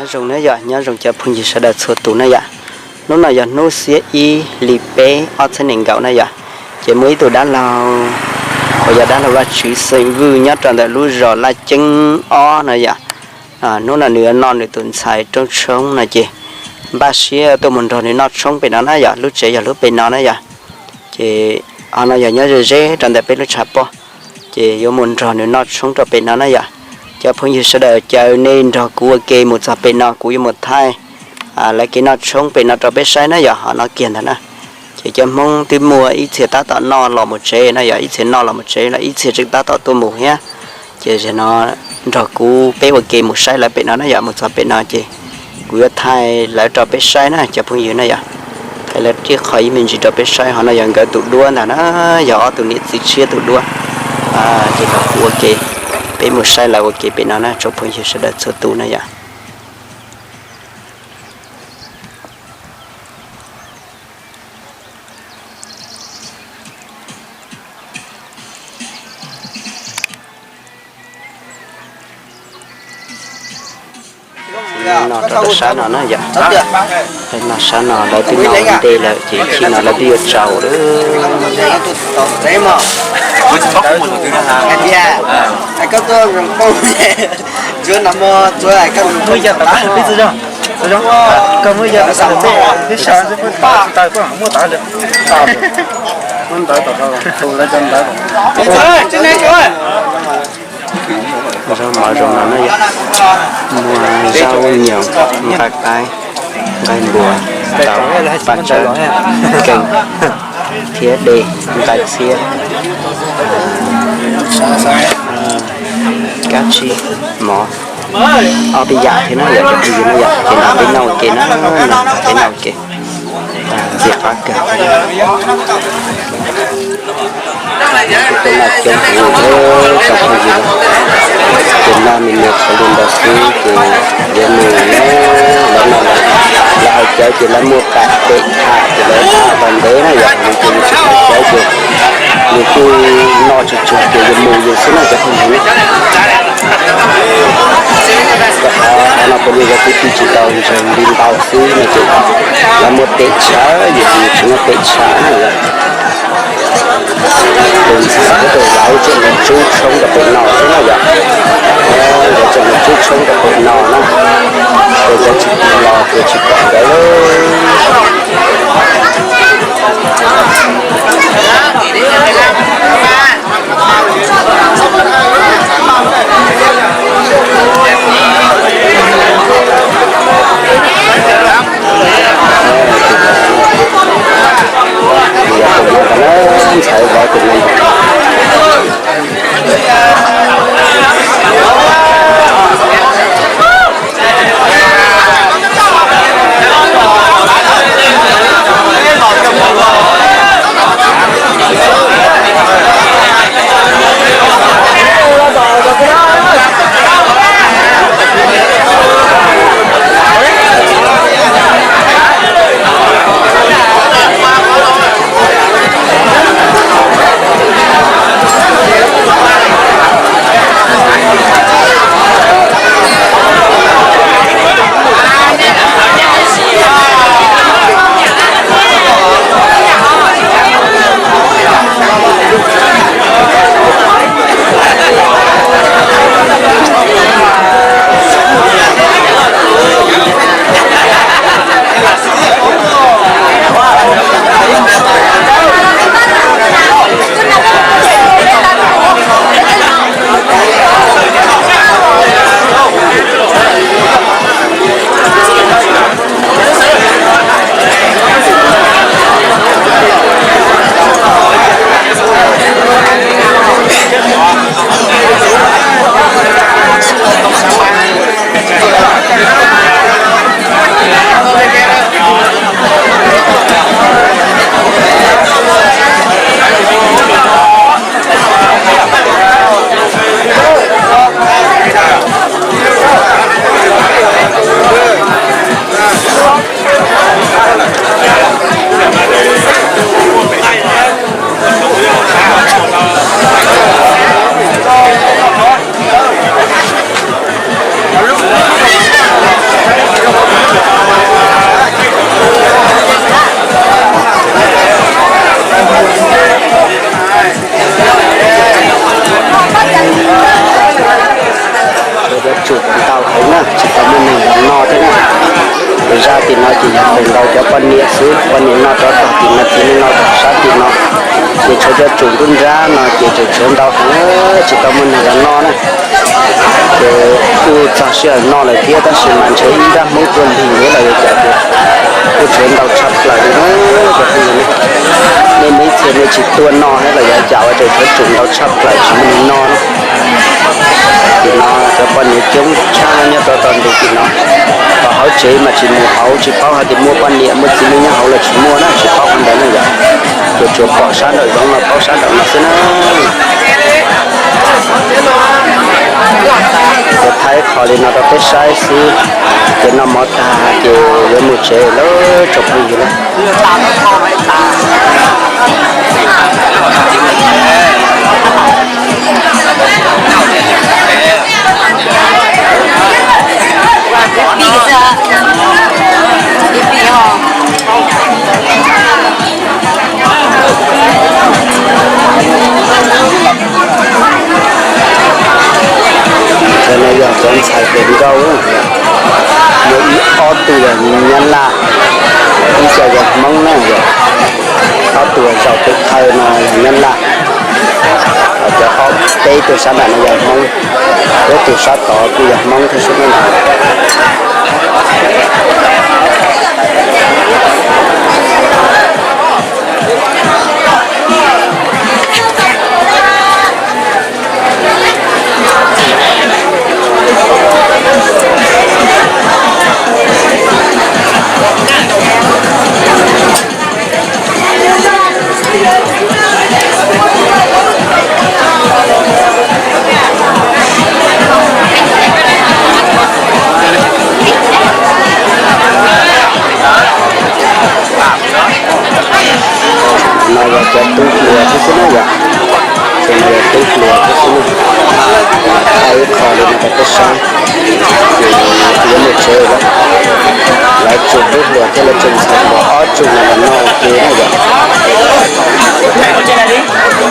Zoo na yom, nyob zoo cov phooj ywg sawv daws txhua tus na yom. Hnub no yog hnub xiab ib hli peb ob txhiab nees nkaum na yom. Ces muaj ib tug dab laug uas yog dab laug Vajtswv xeem Vwj nyob rau ntawm lub zos Laj Ceeb ob na yom. Hnub no nws yuav noj nws tus ntxhais rooj tshoob no ces npaj siab tuaj mus nrog nws noj tshoob pem no na yom. Lub tsev yog lub pem no na yom. Ces ho no yog nyob ze ze rau ntawm peb lub tshav pob, ces yuav mus nrog nws noj tshoob rau pem no na yom. Cov phooj ywg sawv daws, caw nej nrog kuv ua ke mus txog pem no, kuv yuav mus thaij lawv kev noj tshoob pem no rau peb saib na yom. Ho no kiag ntag na, ces cov Hmoob twb muaj ib txhia tab tom noj los mus tsev na yom, ib txhia noj los mus tsev los ib txhia tseem tab tom tuaj mus thiab. Ces zaum no nrog kuv peb ua ke mus saib lawv pem no na yom, mus txog pem no ces kuv yuav thaij lawv rau peb saib na cov phooj ywg na yom. Thaij lawv tib qho ib me ntsis rau peb saib. Ho no yog nkawd tus duab ntag na, yog ob tug niam txiv tshiab tus duab. Ces nrog kuv ua ke, peb mus saib lawv ua ke pem no na tsoom phooj ywg sawv daws txhua tus na yom. No rau sab no na yom. No sab no lawv twb noj ua ntej lawm ces txij no lawv twb yuav tsaus lawm. Zaub mov zoo no na yom, muaj zaub nyoos, nqaij qaib, nqaij npua, tau, paj tsawb, keej, thiab dej, nqaij txhiab, kab tsib, mov, ob peb yam thiab na yom, cov phooj ywg na yom. Ces nrog peb noj ua ke na, nrog peb noj ua ke, ntxim qab kawg. Kuv tuaj noj coob heev li cov phooj ywg na. Ces noj me me qhov li ntawd xwb ces yuav mus na. Lawv no lawv hais cawv ces lawv muaj pam pem tham ces lawv tham tau ntev na yom, nws ces nws tsis hais cawv ces nws kuj noj tsuag tsuag ces yuav mus yus xwb na cov phooj ywg na. Rau qhov no puav leej yog kwv tij tsis tau ntseeg li ntau xwb no ces lawv muaj pem tshawv yus ces yus tsis muaj pem tshawv na yom. Tus ntxhais thiab tus vauv tseem los tsub tshoob rau pem no xwb na yom. Nkawd tseem los tsub tshoob rau pem no na, ces nkawd tsis los ces tsis pom nkawd lawm. Ntxhais vauv tus no Poj niam xwb, poj niam noj rov tag tim no, tim no, sab tim no, ces tshuav cov tsum nruab nrab no ces tseem tshuav ntau heev, tsis tau muaj neeg los noj na. Ces kuj txog sij hawm noj lawm thiab tab sis mas ntshe ib nrab Hmoob tuaj lig los yog cas ces kuj tshuav ntau tshaj plaws li na. Cov phooj ywg, nej ib txhia nej tsis tuaj noj thiab los yog cas ua tseem tshuav tsum ntau tshaj plaws tsis muaj neeg noj na. Tim no cov poj niam coob tshaj nyob rau tom ntug tim no. Tom hauv tsev mas tsis mus hauv, tsis paub hais tias muaj poj niam muaj txiv neej nyob hauv los tsis muaj na, tsis paub qhov ntawd na yom. Ces tsuas pom sab nraum zoov no paub sab nraum no xwb na. Ces thaij qhov li no rau peb saib xwb, ces noj mov tag ces yuav mus tsev lawm tsoom phooj ywg na. Cov no yog cov ntxhais hluas nkauj, muaj ib ob tug yog Nyab Laj, ib co yog Hmoob na yom. Ob tug zaum pem thawj no yog Nyab Laj, cov ob peb tug sab nram no yog Hmoob, peb tug sab tod kuj yog Hmoob thiab xwb na. No yog cov tub hluas thiab xwb na yom. Cov no yog tub hluas thiab xwb na. Thaij ib qho li no rau peb saib. Ces yuav mus tsev lawm. Lawv tsum tub hluas thiab lawv tsum ntxhais hluas ob tsum no los noj ua ke na yom.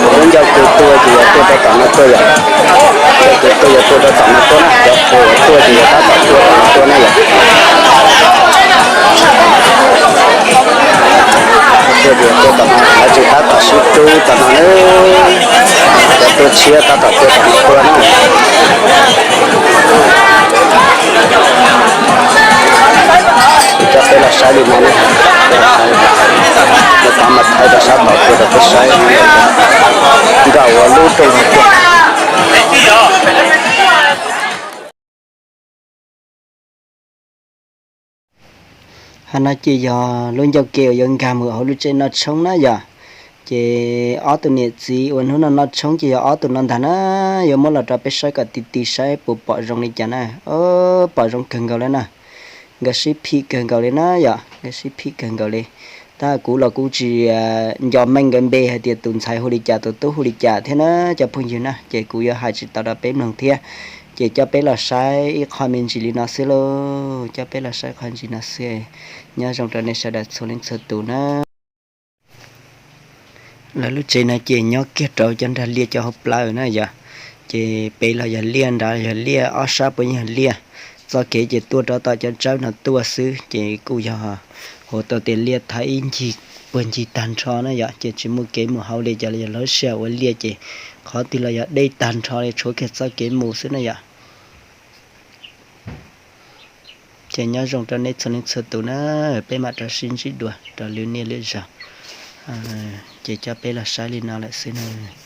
Lub ncauj kws tuaj ces yog tuaj rau tom no tuaj yom. Ncauj kws tuaj yog tuaj rau tom no tuaj na, cov qhuas tuaj ces yog tab tom tuaj tom no tuaj na yom. Tuaj ces yog tuaj tom no, lawv tseem tab tom sib rub tom no na. Cov tuaj tshiab tab tom tuaj tom no tuaj na. Ces coj peb los saib li no na. Mus tod mas thaij rau sab tod tuaj rau peb saib. Nkauj ua lub rooj hauv tiag. Hab no ces yog lub ncauj ke uas yuav nkag mus hauv lub tsev noj tshoob na yom. Ces ob tug niam txiv uas hnub no noj tshoob ces yog ob tug no ntag na. Yuav muab los rau peb saib kom ti ti saib puas pom zoo li cas na. Pom zoo kawg nkaus li na. Nkawd sib phim kawg nkaus li na yom, nkawd sib phim kawg nkaus li. Tab kuv los kuv tsis nco meej nkawd npe hais tias tus ntxhais hu li cas tus tub hu li cas thiab na cov phooj ywg na, ces kuv yuav hais tsis tau rau peb mloog thiab. Ces coj peb los saib ib qho me ntsis li no xwb lauj, coj peb los saib qhov ntsis no xwb. Nyob zoo rau nej sawv daws txhua leej txhua tus na. Lawv lub tsev no ces nyob kiag rau cov nrag liaj cov hauv plawv na yom. Ces pem los yog liaj, nrad yog liaj, ob sab puab yog liaj. Txoj kev ces tuaj rov tom cov tsawb no tuaj xwb, ces kuj yog hu tau tias liaj thaiv ib ncig puag ncig tag nrho na yom, ces tsis muaj kev mus hauv li cas li. Yog lub sij hawm ua liaj ces qhov twg los yog deb tag nrho li, tshuav kiag txoj kev mus xwb na yom. Ces nyob zoo rau nej txhua leej txhua tus na, peb mam rov sib ntsib dua rau lwm niaj lwm zaus. Ces coj peb los saib li no lawm xwb na.